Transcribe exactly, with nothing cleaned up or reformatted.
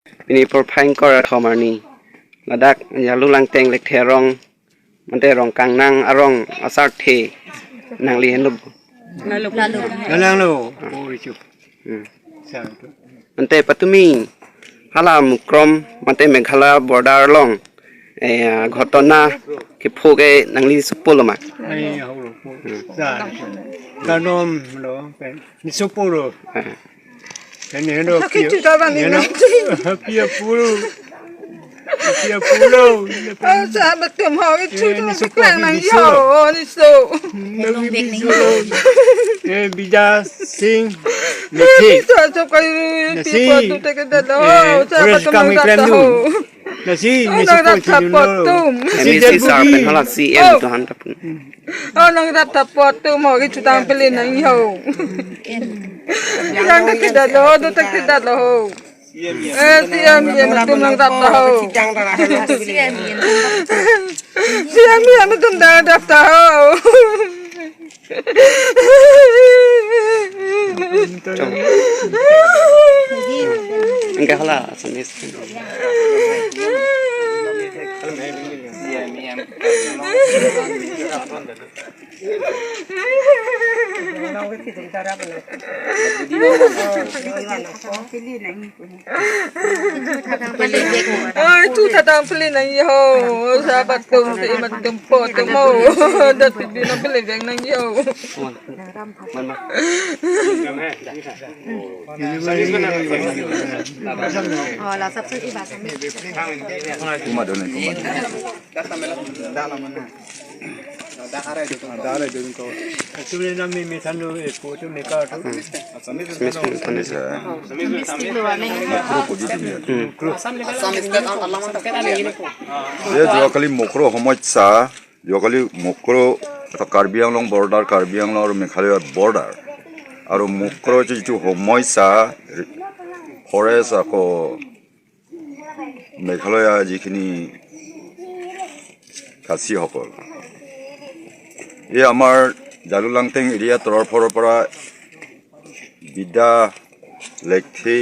Pini porphai ingkoi ra thom arni ladak Jalu Langteng Lekthe arong, mate Rongkangnang arong asarthe nangli henlo. Lalanglo. Oh, ichu. Hmm. Sa. Mate patumi hala Mukrom mate Meghalaya border along, eh, ghotona kepho ke nangli supo lo ma? Ai, holo. Sa. Kanom lo, pen. Ni supo lo. Ah. Kan ni heno. Sakit pia, juga bang ni heno. Pia pulo. Pia pulo. Oh, sahabat tum ho, itu eh, tu ni supo, klang ni nang bisu. Yo, oh, ni so. Nang bisu. Eh, Bija Singh. Nasi. Bisa so kayu nasi. Pipa tu teke dado. Eh, sahabat tum kami nang klan dado. Nasi, oh, nasi nang po dado chilun lo. Tum. Nasi M E C sar pen hala C M oh. Tu han tapun. Oh, nang rat thapot tu mo ki chutang pele nang yo. Yang tak tidak lo, tu tak tidak lo. Eh, siam ye matum nang rat taho. Siam ye matum nang rat taho. Chong. Enggak lah, Assamese. Oi, tu tadang pele nang yo, sahabat tum, si imat tum po tum mo, dat pidi nang pele veng nang yo. Oh, la sabse ki baat hai. Kuma done, kuma done. Actually, na mi, mi than do, eh, po tu mi ka tu. Assamese pun than do. Mokro ko di dunia. Hmm. Mokro. Dia juga kali Mokro homoi sa, juga kali Mokro atau Karbi Anglong border, Karbi Anglong aru Meghalaya border. Aru Mokro chu chu homoi sa, forest ako Meghalaya jikhini Khasi সকল। এই আমাৰ জালুকলাংটেং এৰিয়া তৰফৰ পৰা বিদ্যা লেকথি